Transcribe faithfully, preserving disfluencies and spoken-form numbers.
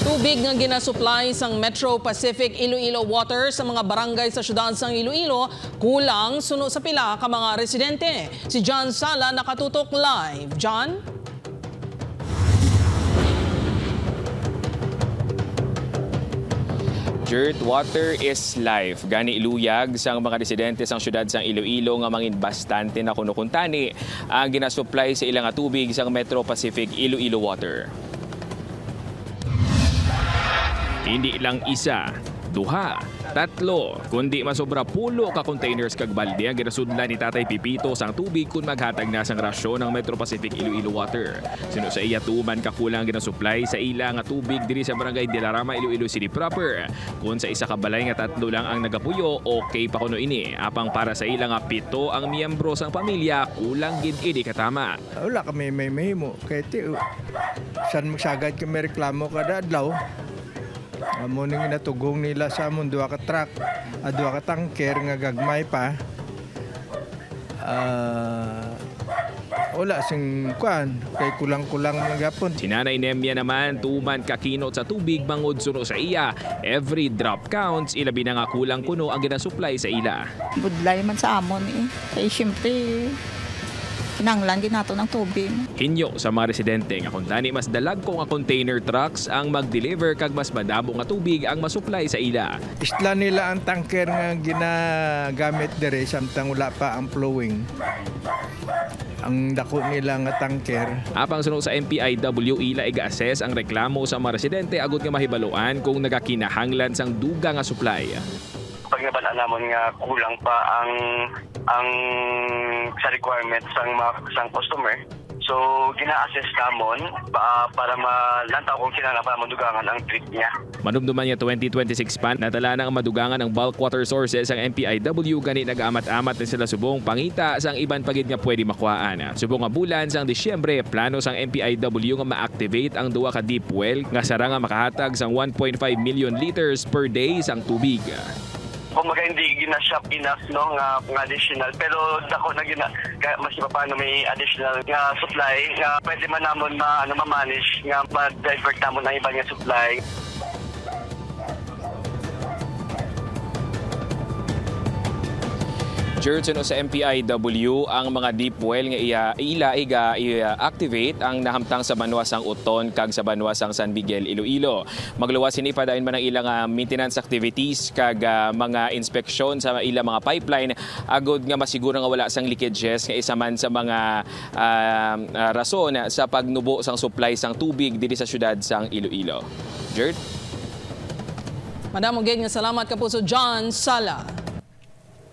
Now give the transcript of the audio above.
Tubig nga ginasupply sang Metro Pacific Iloilo Water sa mga barangay sa siyudad sang Iloilo kulang suno sa pila ka mga residente. Si John Sala nakatutok live. John? Dirt, water is life. Gani luyag sang mga residente sang siyudad sang Iloilo nga mangin bastante na kuno kuntani ang ginasupply sa ila nga tubig sang Metro Pacific Iloilo Water. Hindi lang isa, duha, tatlo, kundi masobra pulo ka containers kag balde ang ginasudlan ni Tatay Pipito sang tubig kon maghatag na sang rasyon ang Metro Pacific Iloilo Water. Suno sa iya, tuman ka kulang ang ginasupply sa ila nga tubig diri sa Barangay Dilarama, Iloilo City proper. Kon sa isa ka balay nga tatlo lang ang nagapuyo, okay pa kuno ini. Apang para sa ila nga pito ang miyembro sang pamilya, kulang gid ini katama. Wala kami may mahimo. Kay ti, san magsagad kami reklamo kada adlaw. Amo ning natugong nila sa amon duha ka truck, ah, duha ka tanker nga gagmay pa. Ah, wala sing kuan, kay kulang-kulang man gyapon. Si Nanay Nemia naman, tuman ka kinot sa tubig bangod suno sa iya, every drop counts, ilabi na nga kulang kuno ang ginasupply sa ila. Budlay man sa amon eh. Kay siyempre, kinahanglan gid nato ng tubig. Hinyo sa mga residente nga kuntani mas dalagko nga container trucks ang mag-deliver kag mas madamo nga tubig ang masupply sa ila. Isla nila ang tanker nga ginagamit diri samtang wala pa ang flowing. Ang dako nila nga tanker. Apang suno sa M P I W, ila iga-assess ang reklamo sa mga residente agud nga mahibaluan kung nagakinahanglan sang dugang nga supply. Pag nabal-an namon nga kulang pa ang ang sa requirements sang mga sang customer, so gina-assess namon pa, para malantaw kung kinahanglan pa namon dugangan ang trip niya. Manumduman nga twenty twenty-six pa, nadala na ang madugangan ang bulk water sources sang M P I W, gani nag-amat-amat na sila subong pangita sang iban pa gid nga pwede makuhaan. Subong nga bulan sang Disyembre, plano sang M P I W nga ma-activate ang duha ka deep well nga sara nga makahatag sang one point five million liters per day sang tubig. Kumbaga, hindi gina-shop enough, no, nga, nga additional. Pero dako na gina, ka, mas paano may additional nga supply nga pwede man namon ma, ano, ma-manage nga ma-divert namon ang iban nga supply. Gertson, o sa M P I W, ang mga deep well nga iya, ila iga i-activate ang nahamtang sa banwa sang Oton kag sa banwa sang San Miguel, Iloilo. Magluwas sini padayon man ang ila nga maintenance activities kag, ah, mga inspeksyon sa ila mga pipeline agud nga masiguro nga wala sang leakages nga isa man sa mga, ah, ah, rason sa pagnubo sang supply sang tubig diri sa siyudad sang Iloilo. Jert? Madamo gid nga salamat, Kapuso John Sala.